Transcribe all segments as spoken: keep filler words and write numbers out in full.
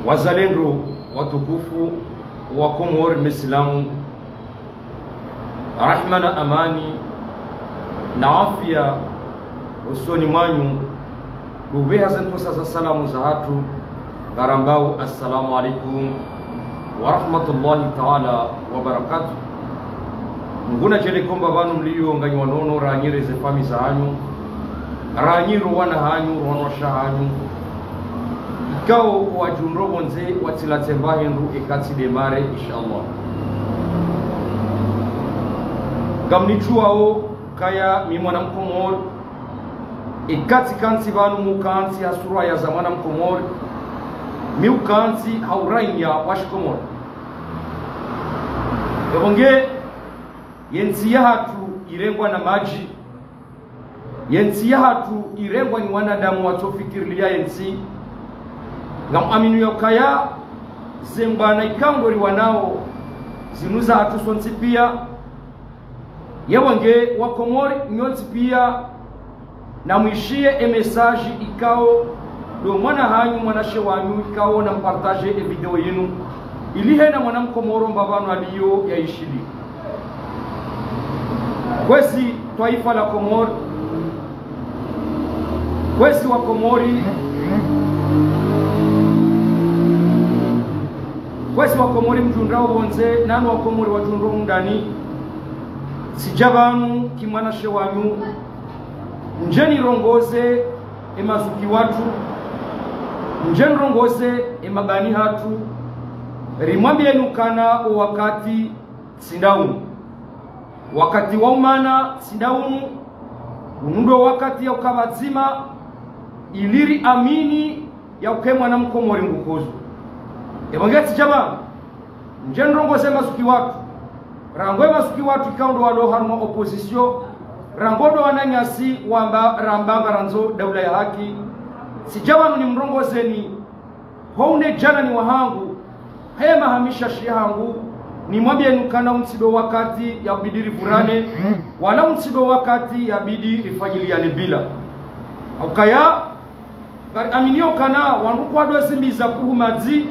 Wazalendo watukufu wa Komori Mesilamu, rahma na amani na afya usoni mwanyu, lubeha ze ntsosa za salamu zahatru, ngarambao assalamu alaikum wa rahmatullahi taala wa barakatuh. Nguna djele komba pvanu mlio nganyi wanono, ranyire ze fami zahanyu, ranyiro wana hanyu, rwanwasha hanyu, ikao wadjundro pvondze watsilatse mba hindru ekatsi demare, inshallah. Ngamnidjuwao kaya mi mwana Mkomori, ekatsi kantsi pvanu mi ukantsi ha surwa ya za mwana Mkomori, mi ukantsi ha uraiya wa Shikomori. Yapvo nge, ye ntsi yahatru irengwa na madji, ye ntsi yahatru irengwa ni wanadamu watsofikirilia ye ntsi. Ngamwaminio kaya ze mbwana ikao ndo riwanao zinu zahatru sontsi pia. Yapvo nge Wakomori nyontsi pia, namwishiye e message ikao ndo mwana hanyu, mwanashe wanyu, ikao nampartage e video yinu, ili hena mwana Mkomori mba pvanu alio yaishili. Kwezi twaifa la Komori, kwezi Wakomori, kwezi Wakomori mdjundrao pvondze, nanu Wakomori wadjundrao mdani, tsidja pvanu ki mwanashe wanyu, ndje nirongoze e mazuki watru, ndje nirongoze e mabani hatru, rimwambieni ukana o wakati tsi nda unu. Wakati wa umana tsi nda unu, unu ndo wakati ya uka pvadzima, ili riamini ya uka e mwana Mkomori ngukozo. Yapvo nge tsidja pvanu, ndje nirongoze mazuki watru, rangu e mazuki watru ikao ndo walo harumwa opposition, rangu ndo wananyasi wamba ramba ngarandzo daula ya haki. Tsidja pvanu nimrongozeni ho unedjana ni wahangu, he maha mishashi yahangu, nimwambieni ukana untsi ndo wakati yabidi rivurane, wala untsi ndo wakati yabidi rifanyiliane bila. Haukaya, ngariaminio ukana wandru kwadwe zimbiza kuhu madzi,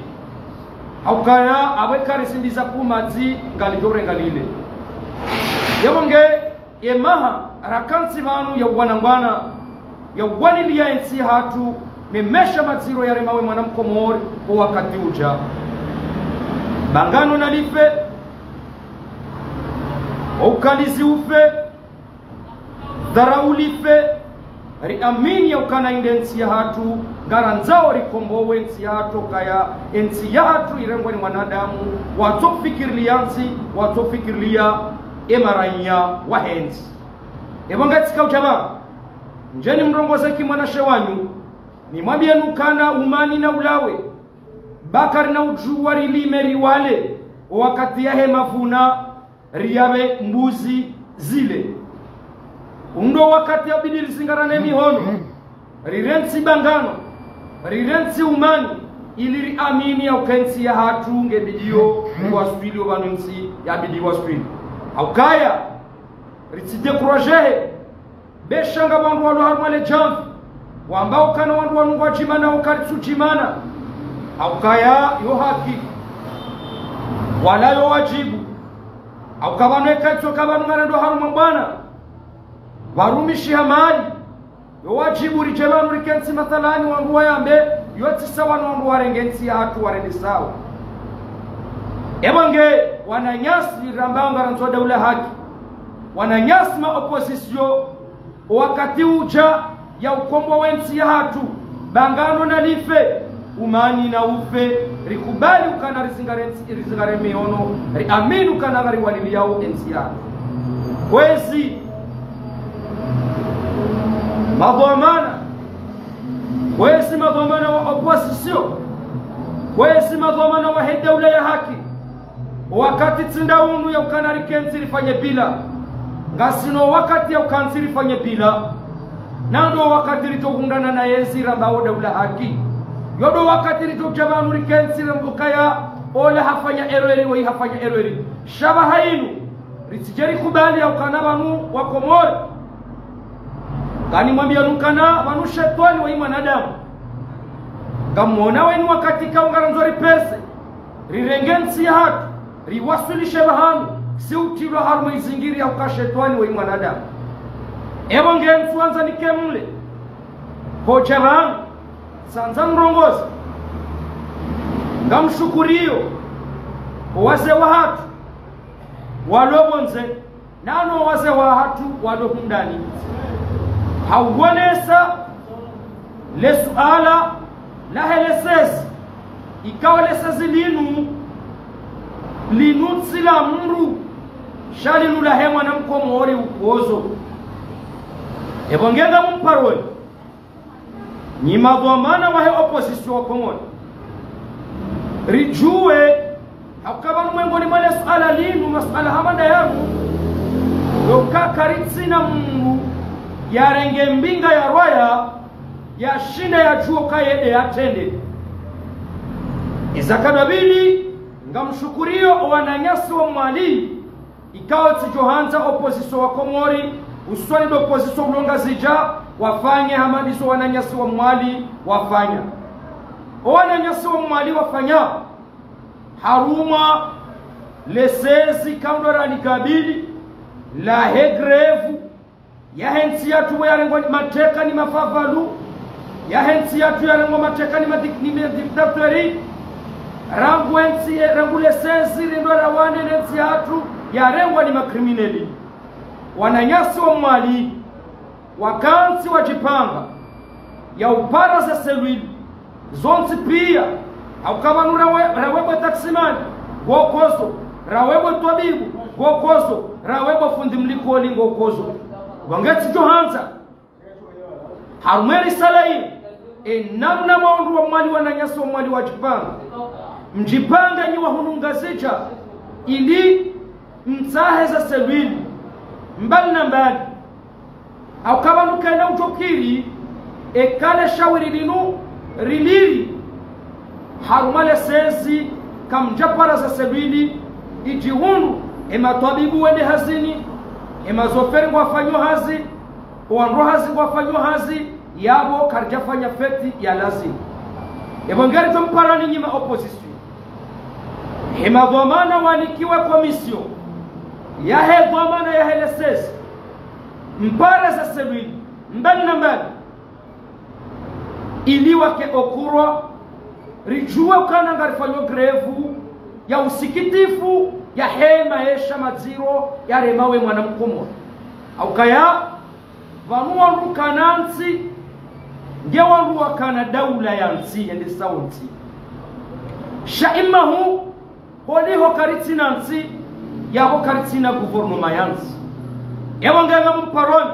haukaya apvwe kari zimbiza kuhu madzi, ngalidjo renga lile. Yapvo nge, e maha rakantsi pvanu ya uwana mbwana, ya uwanilia e ntsi yahatru, ne mesha madziro yaremawe mwana Mkomori o wakati udja. Bangano nalife, o ukalizi ufe, dharau life, riamini ya ukana inde ntsi yahatru, ngarandzao rikombowe ntsi yahatru, kaya e ntsi yahatru irengwa ni wanadamu watsofikirilia ntsi, watsofikirilia e maraiya wahe ntsi. Yapvo nge tsika udja pvanu, ndje nimrongoze ki mwanashe wanyu, nimwambieni ukana umani na ulawe, ba kari na udjuwa rilime riwale, o wakati yahe mavuna, riyapve mbuzi zile. Unu ndo wakati yabidi rizingarane mihono, rirentsi bangano, rirentsi umani, ili riamini ya uka e ntsi yahatru nge bidiyo waswili, o pvanu ntsi yabidi waswili. Haukaya, ritsi décourager he, be sha nga wandru walo harumwa le djamvi, wamba ukana wandru wanu ngwadjimana, uka ritsudjimana. Haukaya yo haki, wala yo wadjibu. Hauka pvanu eka itsoka pvanu ngarendo harumwa mbwana, Pvarumishiha mali, yo wadjibu ridje pvanu rikentsi mathalani wandru wayambe, yo tsi sawa no wandru warenge ntsi yahatru warende sawa. Epvo nge, wananyasi rambao ngarandzo daula haki, wananyasi ma opposition, o wakati udja ya ukombozi we ntsi yahatru, bangano na life, umani na ufe, rikubali ukana rizingare ntsi, rizingare mihono, riamini ukana ngariwaliliyao entsi yahatru. Kwezi madhwamana, kwezi madhwamana wa opposition, kwezi madhwamana wahe daula ya haki, o wakati tsi nda unu ya ukana rikentsi rifanye bila. Ngasina o wakati ya ukentsi rifanye bila. Na ndo wakati ridjo hundrana na yezi rambao daula haki. Yo ndo wakati ridjo dja pvanu rikentsi rambe ukaya ola hafanya erreur, woyi hafanya erreur. Sha pvahanu, ritsidje rikubali ya ukana pvanu wa Komori. Nganimwambiyanu ukana pvanu shetwani woyi mwanadamu. Ngamwona weni wakati ikao ngarandzo ripveze, rirenge ntsi yahatru, riwaswilishe pvahanu, si utrilwa harumwa izingiri ya uka shetwani woyi mwanadamu. Epvo nge ntsuandza nikemle, hodja pvanu, tsandza nrongoze, ngamshukuriyo, o wazee wahatru, walo pvondze, na no wazee wahatru walo hundani. Ha uonesa le suala lahe le sezi, ikao le sezi linu, linu tsi la mndru, sha linu lahe mwana mkomori ukozo. Epvo nge ngamumparoni, nyi madhwamana wahe opposition wa Komori, ridjuwe, ha uka pvanu mwengoni mwa le suala linu, masuala hama nda yanu, yo uka karitsina mndru yarenge mbinga ya rwaya, yashinda yadjuwe uka yende yatrende. Iza kadwa pvili, ngamshukuriyo o wananyasi wa Mwali, ikao tsidjo handza opposition wa Komori, usoni ndo opposition ulo Ngazidja, wafanye hama ndizo wananyasi wa Mwali wafanya. O wananyasi wa Mwali wafanya, harumwa le sezi kandwa rani kabili, lahe grève, yahe ntsi yahatru yarengwa ni mateka ni mafavalu, yahe ntsi yahatru yarengwa mateka ni madik-, ni madictateur, rangu entsi, rangu le sezi rendo rawane ne ntsi yahatru yarengwa ni macriminel. Wananyasi wa Mwali, wakantsi wadjipanga, ya upara ze cellule, zontsi piya, ha uka pvanu rawe-, rawebo taximani, ngokozo, rawebo twabibu, ngokozo, rawebo fundi mlikoli, ngokozo. Wangetsidjo handza, harumwa e risala yi, e namna mawandru wa Mwali wananyasi wa Mwali wadjipanga. Mdjipange nyi wa hunu Ngazidja, ili mtsahe ze cellule, mbali na mbali. Ha uka pvanu kena udjo kiri, eka le shawiri linu riliri, harumwa le sezi, kamdjapara ze cellule, idjihundru, e matwabibu wende hazini, e mazoferi ngwafanyo hazi, o wandru hazi ngwafanyo hazi, yapvo karidjafanya feti ya lazimu. Epvo nge ridjo mparani nyi ma opposition. He madhwamana wanikiwe commission yahe dhwamana yahe le sezi, mpare ze cellule, mbali na mbali, ili wake okurwa, ridjuwe ukana ngarifanyo grève ya usikitifu, yahe maesha madziro yarema we mwana mkomori. Ha ukaya, pvanu wandru kana ntsi, nge wandru wakana daula ya ntsi, yendesao ntsi. Sha imahu, holiho karitsina ntsi, yapvo karitsina gouvernement ya ntsi. Epvo nge ngamumparoni,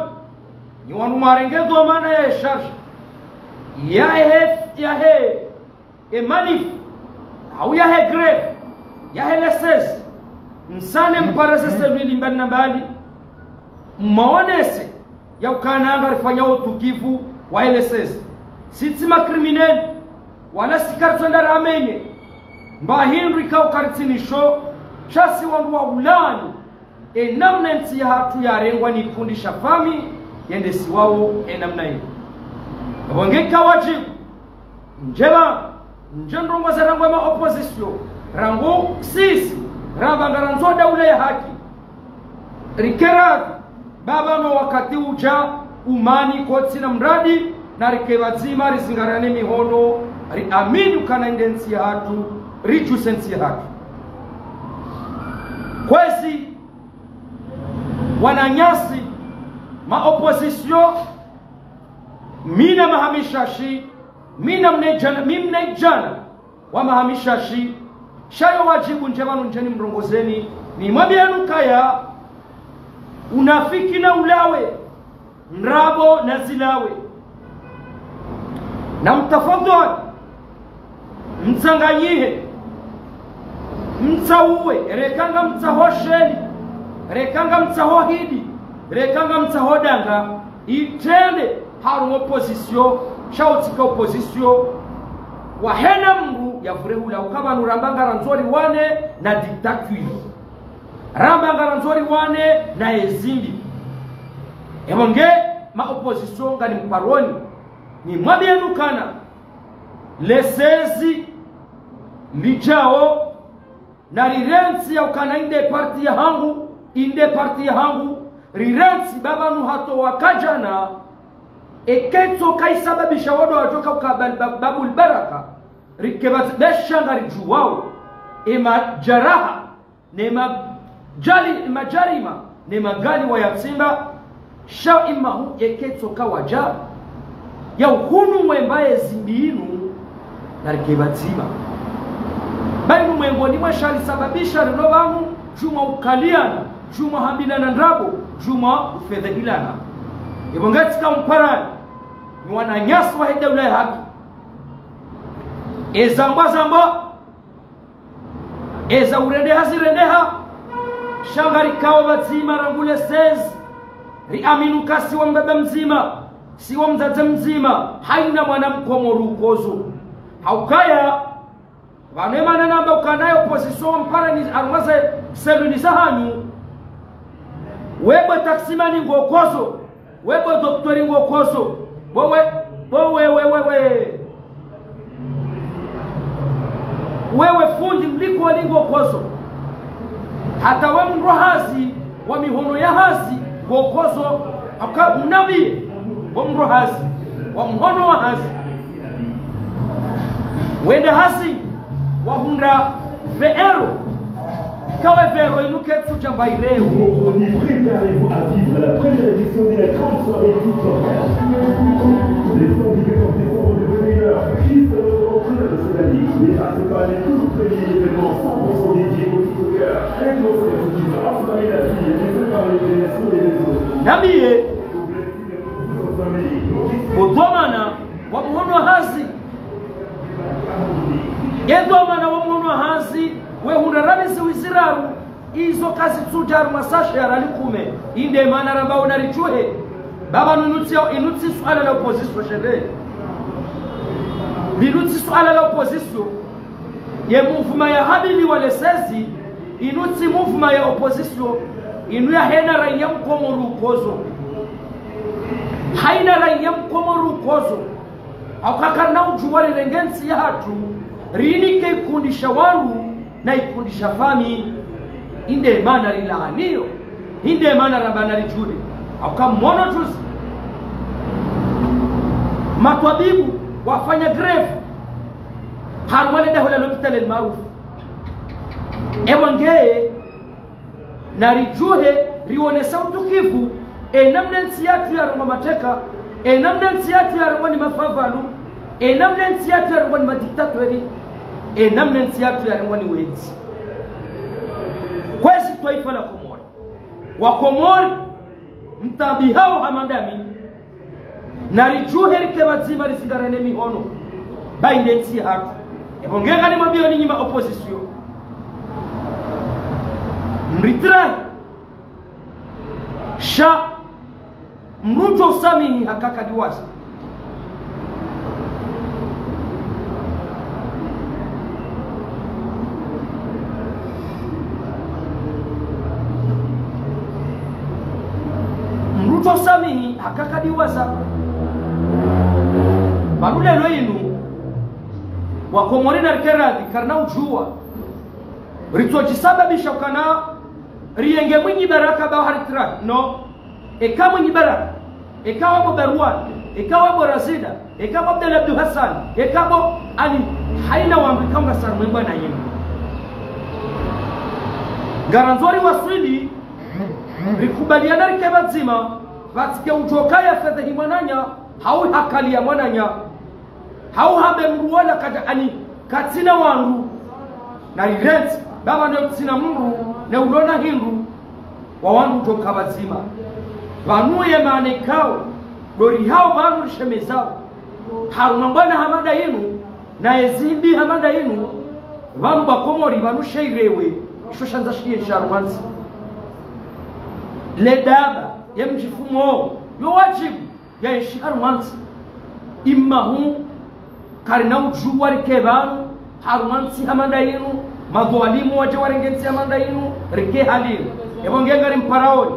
nyi wandru mwarenge dhwamana yahe charge, yahe, yahe e manif, hau yahe grève, yahe le sezi, msane mpare ze cellule mbali na mbali, mwaonese ya ukana ngarifanyao utukivu wahe le sezi. Si tsi macriminel, wala si karitsonda ramenye, mba hindru ikao karitsina sho, sha si wandru wa ulani, e namna ntsi yahatru yarengwa ni kundi sha famiyi, yendesiwao e namna iyo. Epvo nge ka wadjibu, ndjema, ndje ndrongoze rangu ma opposition, rangu sisi, ramba ngarandzo daula ya haki. Rikeravi, Baba no wakati udja, umani kotsi na mradi, na rike pvadzima, rizingarane mihono, riamini ukana inde ntsi yahatru, ridjuse ntsi yahatru. Kwezi, wananyasi, ma opposition, mi na maha mishashi, mi na mnadjana, mi mnadjana, wa maha mishashi, sha yo wadjibu ndje pvanu ndje nimrongozeni, nimwambiyeni ukaya, unafiki na ulawe, ndrabo na zilawe. Na mtafadhwali, mtsanganyihe, mtsauwe, reka ngamtsaho sheli, reka ngamtsaho hidi, reka ngamtsaho danga, itrende harumwa opposition, sha utsike opposition, wahena mndru yavure hula, uka pvanu ramba ngarandzo riwane na dictature. Ramba ngarandzo riwane na ezimbi. Epvo nge ma opposition ngani mparoni, nimwambiyeni ukana, le sezi lidjao, na rirentsi ya ukana inde parti yahangu, inde parti yahangu, rirentsi baba nu hatowa kadjana, eketso kaisababisha wado wadjoka uka bal-, bab-, babul baraka, rike pvadzima be sha ngaridjuwao, e madjaraha, ne madjali-, madjarima, ne magali wayatsinda, sha imahu eketso kawadja, ya uhunu mwemba ezimbi inu, na rike pvadzima. Ba inu mwengoni mwa shali sababisha rilo pvanu, djumwa ukaliana, djumwa hambilana ndrabo, djumwa ufedhehilana. Epvo nge tsika mparani, ni wananyasi wahe daula ya haki. Ezambwa zambwa, eza urendeha zirendeha, sha ngarikao pvadzima rangu le sezi, riamini uka si wa mbaba mdzima, si wa mdzadze mdzima, haina mwana mkomori ukodzo. Haukaya, pvanu emana namba ukana ye opposition mparani harumwa ze seluni zahanyu, webo taksimani ngokodzo, webo doktori ngokodzo. Bo we, bo we, we, we, we. Wewe fundi mlikoli ngokodzo. Hata we mndru hazi, wa mihono ya hazi, ngokodzo. Aka unabi, bo mndru hazi, wa mhono wa hazi. Wende hazi, wahundra veero. Kawe veero inu ketsu djamba ireo. Moroni, préparez-vous à vivre la première édition de la grande soirée TikTok. Les cent dix-huit décembre de vingt et une heures, juste au club de Solali. Et à ce pas, le tout premier événement cent pour cent dédié aux TikTokers. Un concert qui va enflammer la ville, et ce par les réseaux et les réseaux. Namiye, bo dhwamana wa mhono hazi. Ye dhwamana wa mhono hazi, we hundra rali ziwi ziraru, izo kazitsudja harumwa sashe ya rali kume. Inde mana ramba ona ridjuhe. Baba nunutsi, inutsi suala la opposition shere. Linutsi suala la opposition. Ye mouvement ya habiliwa le sezi, inutsi mouvement ya opposition, inu ya hena raiya mkomori ukodzo. Haina raiya mkomori ukodzo. Hauka karina udjuwa rirenge ntsi yahatru, rinike ikundi sha wandru na ikundi sha fami. Inde mana rilaaniyo, inde mana ramba na ridjuhe. Hauka mwono juzi, matwabibu wafanya grève harumwa le daho la l'hôpital El Maarouf. Ewa nge, na ridjuhe, rionesa utukivu, e namna ntsi yahatru yarengwa mateka, e namna ntsi yahatru yarengwa ni mafavalu, e namna ntsi yahatru yarengwa ni madiktatweri, e namna ntsi yahatru yarengwa ni wezi. Kwezi twaifa la Komori. Wa Komori, mtabihao hama ndami, na ridjuhe rike pvadzima rizingarane mihono. Ba inde ntsi yahatru. Epvo nge nganimwambiyo ni nyi ma opposition, mritrahi. Sha mrudjo usamihi haka kadiwaza. Mrudjo usamihi haka kadiwaza. Pvanu leo inu, wa Komori na rike radhi, karina udjuwa. Ritsodjisababisha ukana riyenge Mwinyi Baraka ba haritrahi. No. Eka Mwinyi Baraka, eka wabo Barwan, eka wabo Razida, eka bo Abdallah Abdou Hassan, eka bo Ali, haina wandru ikao ngasi harumwa e mbwana yinu. Ngarandzo riwaswili, rikubaliana rike pvadzima, pvatsike udjo kaya fedhehi mwananya, hau hakali ya mwananya, hau hambe mndru wola kadja ani katsina wandru, na rirentsi, baba ne utsina mndru, ne ulona hindru, wa wandru udjo ka pvadzima. Pvanu ye maana ikao, ndo rihao pvanu rishemezao. Harumwa mbwana hama nda yinu, na ezimbi hama nda yinu, pvanu ba Komori, pvanu she irewe, isho shandza shiye sha harumwa ntsi. Le daba, ye mdjifumo, yo wadjibu, ya enshi harumwa ntsi. Imma hu, karina udjuwa rike pvanu, harumwa ntsi hama nda yinu, madhwalimu wadje warenge ntsi hama nda yinu, rike hali yinu. Epvo nge ngari mparaoni.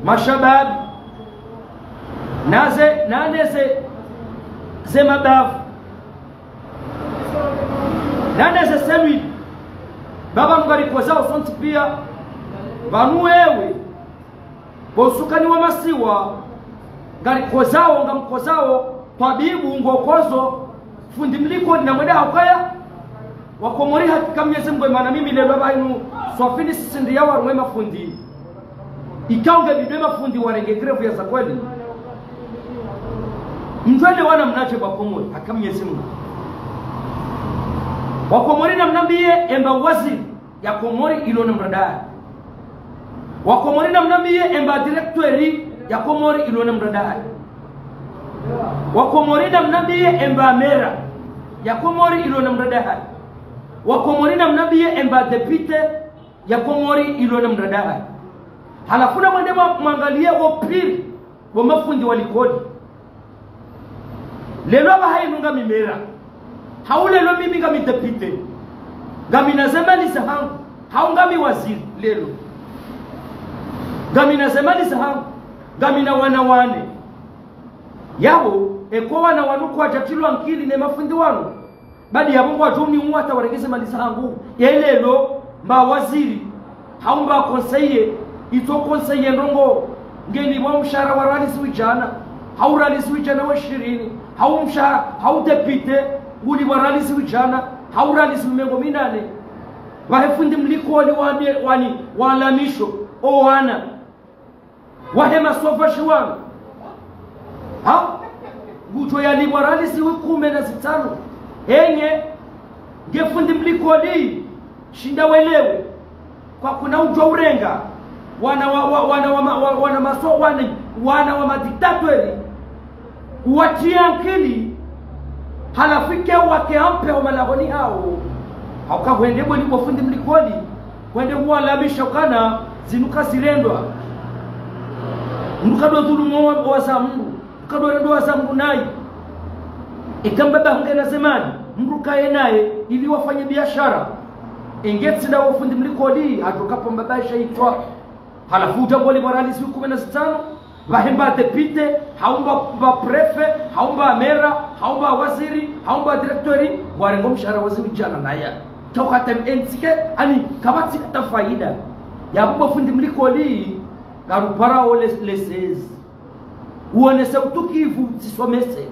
Mashababi. Naze, naneze, ze mabavu. Naneze selwi. Baba ngarikozao sontsi pia. Pvanu wewe. Bo usukani wa masiwa, ngarikozao, ngamkozao, twabibu, ngokozo, fundi mliko, na mwenda haukaya. Wa Komori hakika Mnyezi Mngu, mana mimi lelo pvanu, swafi nisisindi ya harumwa e mafundi. Ikao nge bidi e mafundi warenge grève ya za kweli. Mndru ele wana mnadje ba Komori, hakika Mnyezi Mngu. Wa Komori namnambiye emba waziri ya Komori ilona mradaha. Wa Komori namnambiye emba directeur ya Komori ilona mradaha. Wa Komori namnambiye emba maire ya Komori ilona mradaha. Wa Komori namnambiye emba député ya Komori ilona mradaha. Halafu na mwende mwa-, mwangaliye wo pire, bo mafundi wa likoli. Lelo apvaha inu ngami maire. Hau lelo mimi ngami député. Ngamina ze mali zahangu. Hau ngami waziri lelo. Ngamina ze mali zahangu. Ngamina wana wane. Yapvo, eka wana wanu kwadjatrilwa nkili ne mafundi wanu, badi yapvo ngwadjo ni uwata warenge ze mali zahangu. Ye lelo, mba waziri, hau mba conseiller, itso conseiller ndrongo, ngelipvwa mshahara wa riali zihwi djana, hau riali zihwi djana na shirini, hau mshahara, hau député, ngulipvwa riali zihwi djana, hau riali zihwi mengo minane. Pvahe fundi mlikoli wande, wani, walamisho, o wana. Wahe masofa shiwanu. Ha? Ngudjo yalipvwa riali zihwi kume na zitsanu. Enye, nge fundi mlikoli, shinda welewe. Kwakuna udjo urenga. Wana wa, wa, wana wa, ma- wa, wana maso, wana, wana wa madiktatweri. Uwatriya nkili, halafu ike wake ampe ho malahoni hawo. Hauka hwende bwe lipvo fundi mlikoli, hwende huwalamisha ukana zinu kazirendwa. Mndru kadjo dhulumu wa, wa za mndru, mndru kadjo rendwa wa za mndru nayi. Eka mbaba hungena ze mali, mndru kaye naye, ili wafanye biashara. Enge tsi nda wo fundi mlikoli, hadjo kapvo mbaba isha itwa. Halafu udja bwe lipvwa riali zihwi kume na zitsanu, pvahe mba député, hau mba, mba préfet, hau mba maire, hau mba waziri, hau mba directeur, warengo mshahara wa zihwi djana naya. Tokata enzike, ani, kapvatsi hata faida. Yapvo bo fundi mlikoli, ngarupara ole, le seize. Uonese utukivu, utsisomese.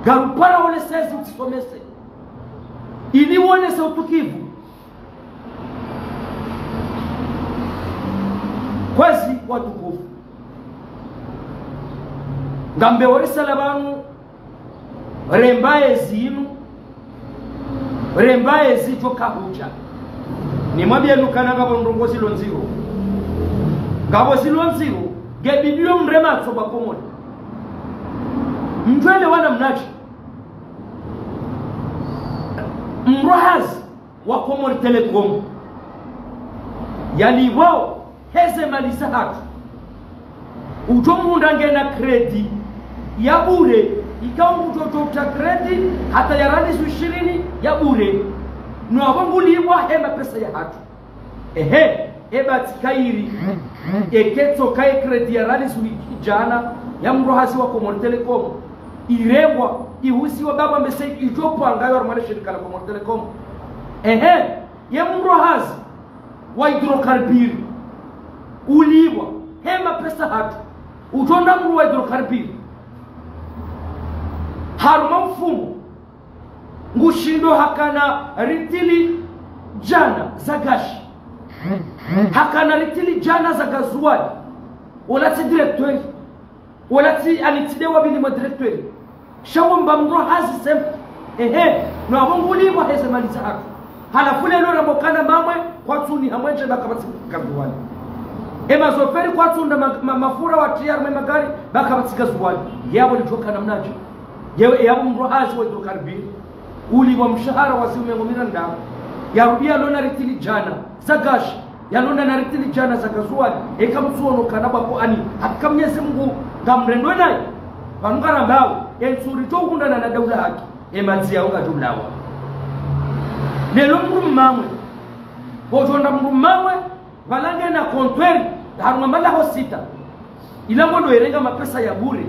Ngarupara ole seize, utsisomese. Ili uonese utukivu. Kwezi watukufu. Ngambe worisala pvanu, remba ezi inu, remba ezi djo kahudja. Nimwambiye nukana ngapvo ndrongo zilo ndziro. Ngapvo zilo ndziro, nge bidi yo mrema tso ba Komori. Mndru ele wana mnadje. Mrohazi wa Comores Telecom. Yalipvwao heze mali zahatru. Udjo mhundra ngena crédit ya bure, ikao udjo, udjo utsaha crédit hata ya riali zihwi shirini ya bure. No apvo ngulipvwa he mapesa yahatru. Ehe, eba tsi kayiri. Eke tsoka ye crédit ya riali zihwi djana ya mrohazi wa Comores Telecom. Irengwa, ihusiwa baba mese idjo pvanga yo harumwa le shirika la Comores Telecom. Ehe, ye mrohazi wa hydrocarbures. Ulipvwa, He mapesa hatru. Udjo ona mdru wa hydrocarbure harumwa mfumo, ngushindo hakana litri djana za gashi, hakana litri djana za gazuwali. Ola tsi directeur, ola tsi, ani tsi nde wa pvili mwa directeur. Sha wo mba mdru hazi sema. Ehe, no apvo ngulipvwa heze mali zahatru. Halafu leo ramba ukana mamwe kwatsuniha mwenje ba kapvatsi gazuwali. E mazoferi kwatsunda ma, ma, mafura watriya harumwa magari ba kapvatsi gazuwali. Yapvo lidjo kana mnadje? Yewe, yapvo mdru hazi wa hydrocarbure ulipvwa mshahara wa zihwi mengo miraru. Yarudi yalona litri djana za gashi, yalona na litri djana za gazuwali. Eka mtsuono kana bwa ko ani, hakika Mnyezi Mungu ngamrendwe nayi. Pvanu ngarambao, e ntsuri djo hundana na daula haki, e madzi yao ngadjo ulawa. Leo mdru mmamwe, pvo udjo ona mdru mmamwe, pvala ngena compteur, harumwa malaho sita. Ila mwono erenga mapesa ya bure.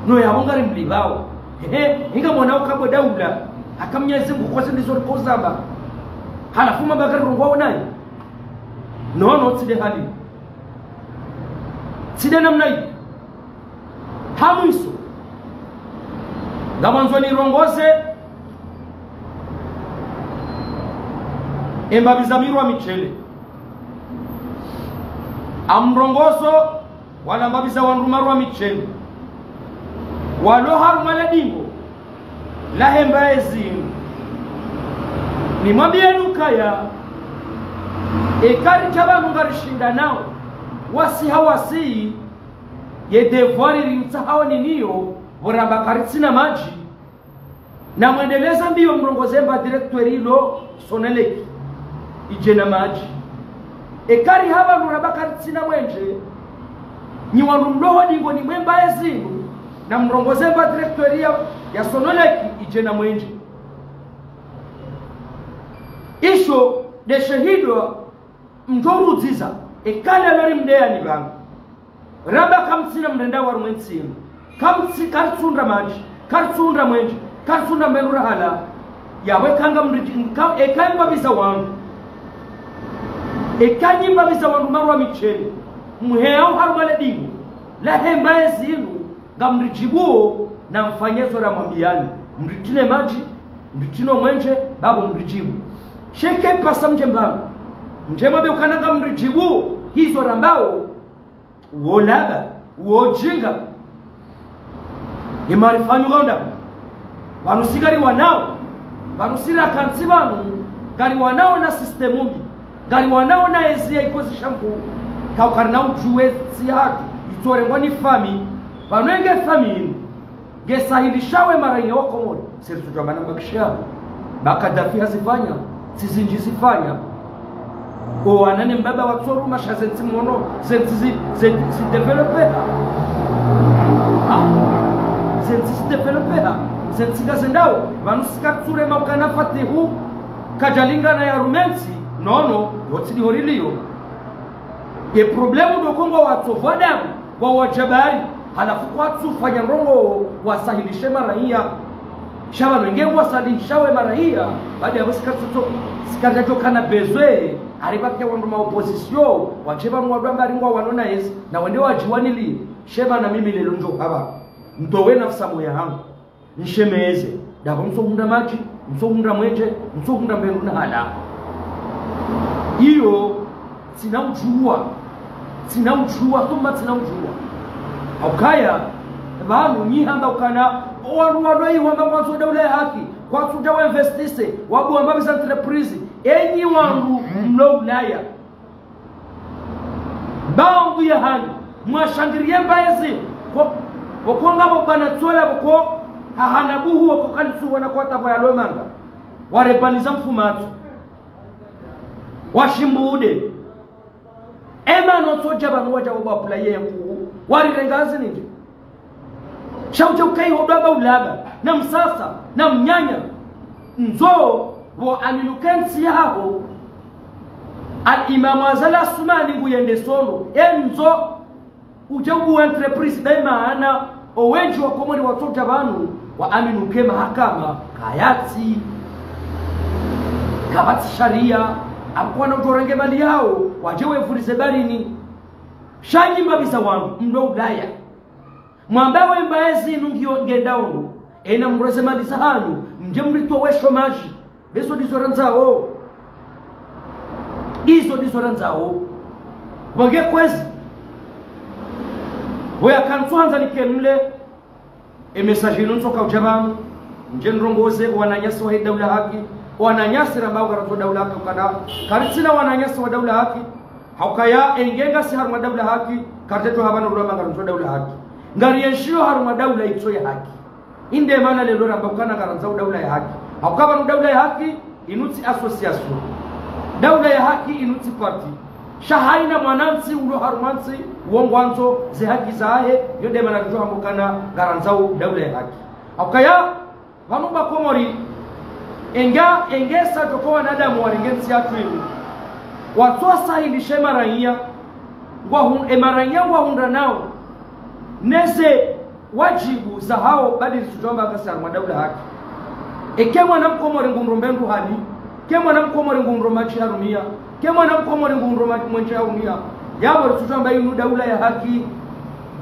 No yapvo ngari mlipvao. Ehe, inga mwana ukabwe daula. Haka Mnyezi Mungu kwasi ndizo riko zamba. Halafu mabakari rongwa onayi. No, no, tsi nde hali. Tsi nde namna yi. Ha mwiso. Ngamwandzo nirongoze e mbapvi za mirwa mitshele. Amrongozo wala mbapvi za wandru marwa mitshele walo harumwa le dingo lahe mbaye zinu. Nimwambiyeni ukaya, eka ridja pvanu ngarishindanao, wasi ha wasi, ye devoir rimtsahao niniyo, pvo ramba karitsina madji, namwendeleze mbiyo mrongoze mba directeur ilo Sonelec idje na madji. Eka riha pvanu ramba karitsina mwenje, nyi wandru mlo ho dingoni mwe mbaye zinu, namrongoze mba directeur ya, ya Sonelec idje na mwenje. Isho nde shahidwa mdjo rudziza, eka leo ri mdeyani pvanu. Ramba kamtsina mrenda wa harumwa entsi yinu. Kamtsi, karitsundra madji, karitsundra mwenje, karitsundra mbenu rahala. Yawe kanga mriji, nka, eka mbapvi za wandru. Eka nyi mbapvi za wandru marwa mitshele. Muheyao harumwa le dingo lahe mbaye zinu, ngamridjibuo, namfanye zo ramwambiyani. Mritrine madji, mritrine mwenje, bapvo mridjibu. Sha eka pvasa mdje mbapvi, mdje mwambe ukana ngamridjibuo hizo rambao, wo laba, wo djinga. Ni marifanyu ngaonda. Pvanu si ngariwanao. Pvanu si rakantsi pvanu. Ngariwanao na système mbi. Ngariwanao na ezi ya ikozi shambu. Kaukarina udjuwe ntsi yahatru. Itsorengwa ni fami. Pvanu enge fami inu ngesahilishawo e maraiya wa Komori. Seri tsudjuwa mana mbakisha. Ba Kadhafi hazifanya, tsi zindji zifanya. O wana ne mbaba watsoruma sha zentsi mwono, zentsi zi, zentsi zi développé ha. Ha? Zentsi zi développé ha. Zentsi ngazendao, pvanu si katsurema ukana Fatihu kadjalingana ya rumentsi, nono, yotsi di horiliyo. Ye problème ndo kongo watsovwa damu, wa wajabari, halafu kwatsufanya ndrongo wasahilishe maraiya. Sha pvanu enge wasahilishawo e maraiya, baada yapvo si katsutso, si katsudjokana besoin, ari pvake wandru ma opposition, wadje pvanu wadjwamba ari ngwawanao na ezi, na wende wadjiwanili, sha pvanu mimi leo ndjo hapva. Mtowe nafsi moya hangu. Nshemeze, ndapvo mtsohundra madji, mtsohundra mwenje, mtsohundra mbenu na hala. Iyo, tsina udjuwa, tsina udjuwa, thumma tsina udjuwa. Haukaya, pvanu nyi hamba ukana, o wandru walo iwamba ngwandzo daula ya haki, kwatsudja wa investise, wabuwa mbapvi za entreprise, enyi wandru mlo Ulaya. Mbawo ngu ya hanyu, mwashangiriye mbaye zi, ko, pvoko ngapvo bwana tsola pvoko, hahana buhu pvoko kalitsuwona kwata pvo yalo manga. Warepvaniza mfumatso. Washimbude. Ema no tsodja pvanu wadja wabapvula ye nkuu. Warirenga hazi nindji. Sha udje ukayi hodwa ba ulaba, na msasa, na mnyanya. Ndzo, pvo aminuke ntsi yaho. Al Imamu Azali Assoumani nguyende sono. E ndzo, udje ubuwe entreprise be maana, owendji wa Komori watsodja pvanu, wa aminuke mahakama, kayatsi, kapvatsi sharia, akwana udjorenge mali yawo, wadje wevurize barini. Sha nyi mbapvi za wandru, mlo Ulaya. Mwamba we mbaye zinu ngiyo ngendao. Ena mreze mali zahanyu, mdje mritowe chômage. Be izo ndizo randzao. Izo ndizo randzao. Wange kwezi. Woya kantsu handza nike mle. E message inu ntsoka udja pvanu, ndje nirongoze wananyasi wahe daula haki, wananyasi rambao ngarandzo daula haki ukana, karitsina wananyasi wa daula haki, haukaya enge ngasi harumwa daula haki, karitso hamba no ramba ngarandzo daula haki. Ngarienshio harumwa daula itso ya haki. Inde mana leo ramba ukana ngarandzao daula ya haki. Hauka pvanu daula ya haki, inu tsi association. Daula ya haki inu tsi parti. Sha haina mwanantsi ulo harumwa ntsi, wo ngwandzo ze haki zahe, yo nde mana ridjo hamba ukana ngarandzao daula ya haki. Haukaya, pvanu ba Komori, enga, engesa djoko wanadamu warenge ntsi yatru inu. Watsosa hindri she maraiya, ngwa hun-, e maraiya ngwahundra nao. Neze wadjibu zahao badi ritsudjwamba ngasi harumwa daula haki. Eke mwana mkomori ngundro mbe ndru hali, ke mwana mkomori ngundro madji harumia, ke mwana mkomori ngundro ma-, mwenje harumia. Yapvo ritsudjwamba inu daula ya haki.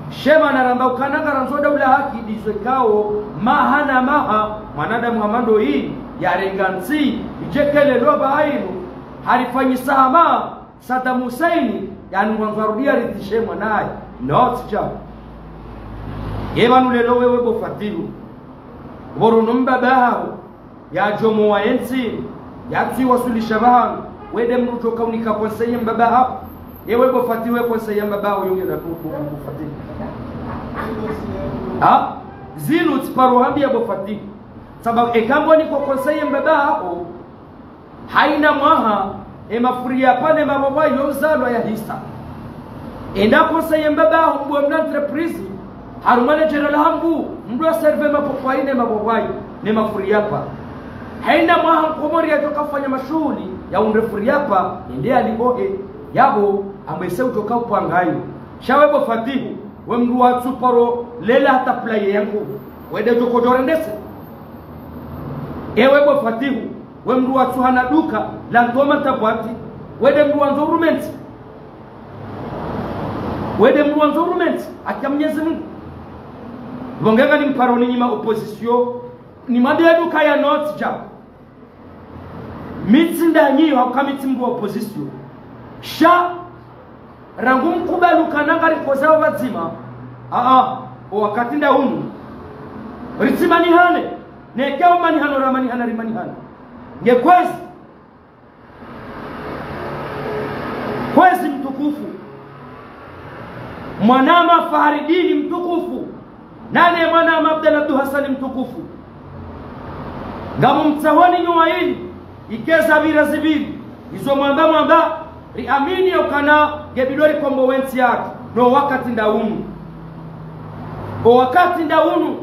She mana ramba ukana ngarandzo daula haki ndizo ikao, maha na maha, mwanadamu hama ndo yi, yarenga ntsi, idjekele loba hainu, harifanyisa hama, Saddam Hussein, yaani ngwandzo arudi yaritrishe mwanaye. No, tsidja. Ye pvanu leo wewe bo Fatihu. Pvoro no mbaba haho, yadjomo wa entsi, yatsi wasulisha pvahanu, we nde mdru djoka unika conseil mbaba haho. Ewe bo Fatihu we conseil mbaba haho yonge na bo, bo, bo, bo Fatihu. Ha? Zinu tsiparo hambia bo Fatihu. Sababu eka ngoni ko conseil mbaba haho, haina mwaha, e mafuriyapa ne mabobwayi yo uzalwa yahisa. Enda conseiller mbaba haho mbu wa mna entreprise, harumwa le djera la hambu, mdru aserve mapopwayi ne mabobwayi, ne mafuriyapa. Haina mwaha mkomori yadjoka fanya mashuhuli, ya undre furiyapa, ende yalihohe, yapvo, ambwese udjoka upwangayo. Sha we bo Fatihu, we mdru watsuparo, lela hata pulaye yangu, we nde djoko djorendese. Ewe bo Fatihu, we mdru watsuhana duka la ntoma tabwati, we nde mdru wandzo urumenti. We nde mdru wandzo urumenti, haki ya Mwenyezi Mungu. Pvo nge ngani mparo ni nyima opposition, ni mabia duka ya notsi dja. Mi tsi ndanyi hauka mi tsi mdru wa opposition. Sha, rangu mkubali ukana ngarikozao pvadzima. Aa, o wakati nda unu. Ritsimanihane. Neke umanihano ramanihana rimanihane. Nge kwezi. Kwezi mtukufu. Mwanama Faharidini mtukufu. Nane mwanama Abdallah Abdu Hasani mtukufu. Ngamu mtsahoni nyuwa ili. Ikeza pvira zipviri. Izo mwamba mwamba. Riamini ukana nge bidori kombowe ntsi yatru. No wakati nda unu. O wakati nda unu.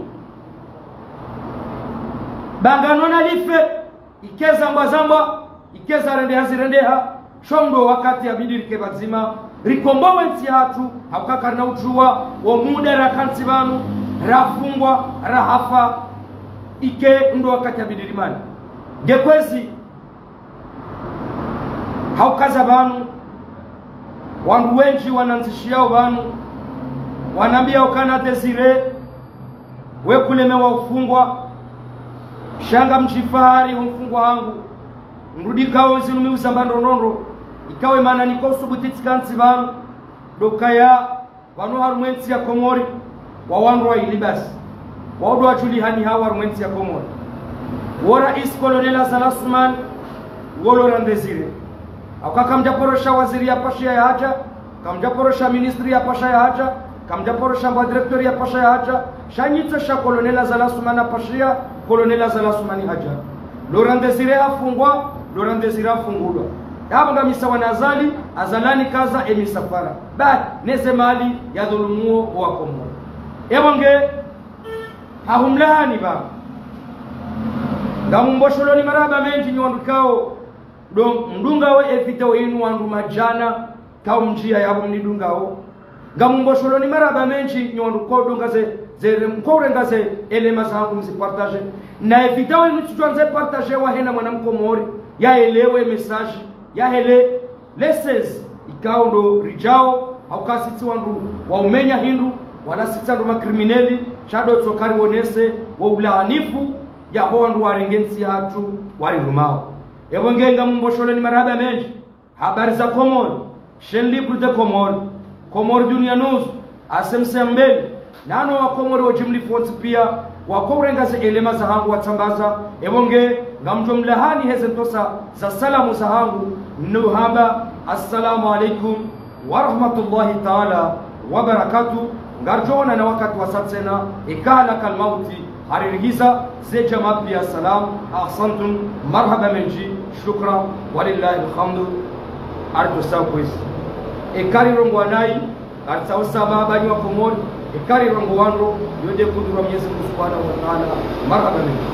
Bangano na life. Ikeza mbwa zambwa, ikeza rendeha zirendeha, sho ndo wakati yabidi rike pvadzima, rikombowe ntsi yatru, hauka karina udjuwa, wo muda rakantsi pvanu, rafungwa, rahafa, ike ndo wakati yabidi rimani. Nge kwezi, haukaza pvanu, wandru wendji wanandzishiyao pvanu, wanambia ukana Désiré, we kulemewa ufungwa, sha ngamdjifahari ho mfungwa hangu. Nrudi kawo zinu mi uzamba ndrondrondro, ikawe mana niko usubuti tsikantsi pvanu, ndo ukaya pvanu harumwa entsi ya Komori, wa wandru wa ilibasi, wa udu wa djulihani hawa harumwa entsi ya Komori. Wo rais Colonel Azali Assoumani, wo Laurent Désiré. Hauka kamdjaporosha waziri ya pashiya ya hadja, kamdjaporosha ministri ya pasha ya hadja, kamdjaporosha mbwa directeur ya pasha ya hadja, sha nyitso sha Colonel Azali Assoumani ya pashiya, Colonel Azali Assoumani hadja. Laurent Désiré hafungwa, Laurent Désiré hafungulwa. Yapvo ngamisa wana Azali, Azali hanikaza e misafara. Ba, neze mali ya dhulumuo wa Komori. Epvo nge, hahumlahani ba. Ngamumbosholoni marahaba mendji nyi wandru ikao, ndo mdungao e video inu wandru madjana, kao mdjiya yapvo mnidungao. Ngamumbosholoni marahaba mendji nyi wandru ko dunga ze, ze, mko urenga ze éléments zahangu mzi partager. Na e video inu tsudjuwa nze partager wa hena mwana mkomori, ya elewe message, ya hele lessons, ikao ndo ridjao, Hauka si tsi wandru wa umenya hindru, wala si tsi wandru makrimineli, sha ndo tsi kari wonese wo ulaanifu yaho wandru warenge ntsi yahatru warirumao. Epvo nge ngamumboshole ni marahaba mendji. Habari za Komori, Chaîne Libre de Comores, Comores Dunia News, A C M C Mbeni, nano wa Komori wo jimlifu wontsi pia, wako urenga ze elema zahangu watsambaza, epvo nge ngamdjo mlahani heze ntrosa za salamu zahangu, nuhamba, Assalamu alaikum wa rahmatullahi taala wa barakatuh. Ngaridjo onana wakati wasa tsena, ikala kalmauti, haririhiza ze jamaa pia salam, ahsantum, marahaba mendji, shukran, walillahi alhamdu, aritosa kwezi. Ekari rongowa nayi, aritsao saba banyi wa Komori, ekari rongowa ndro, yo nde kudura Mwenyezi Mungu Subhanahu wa Taala, marahaba mendji.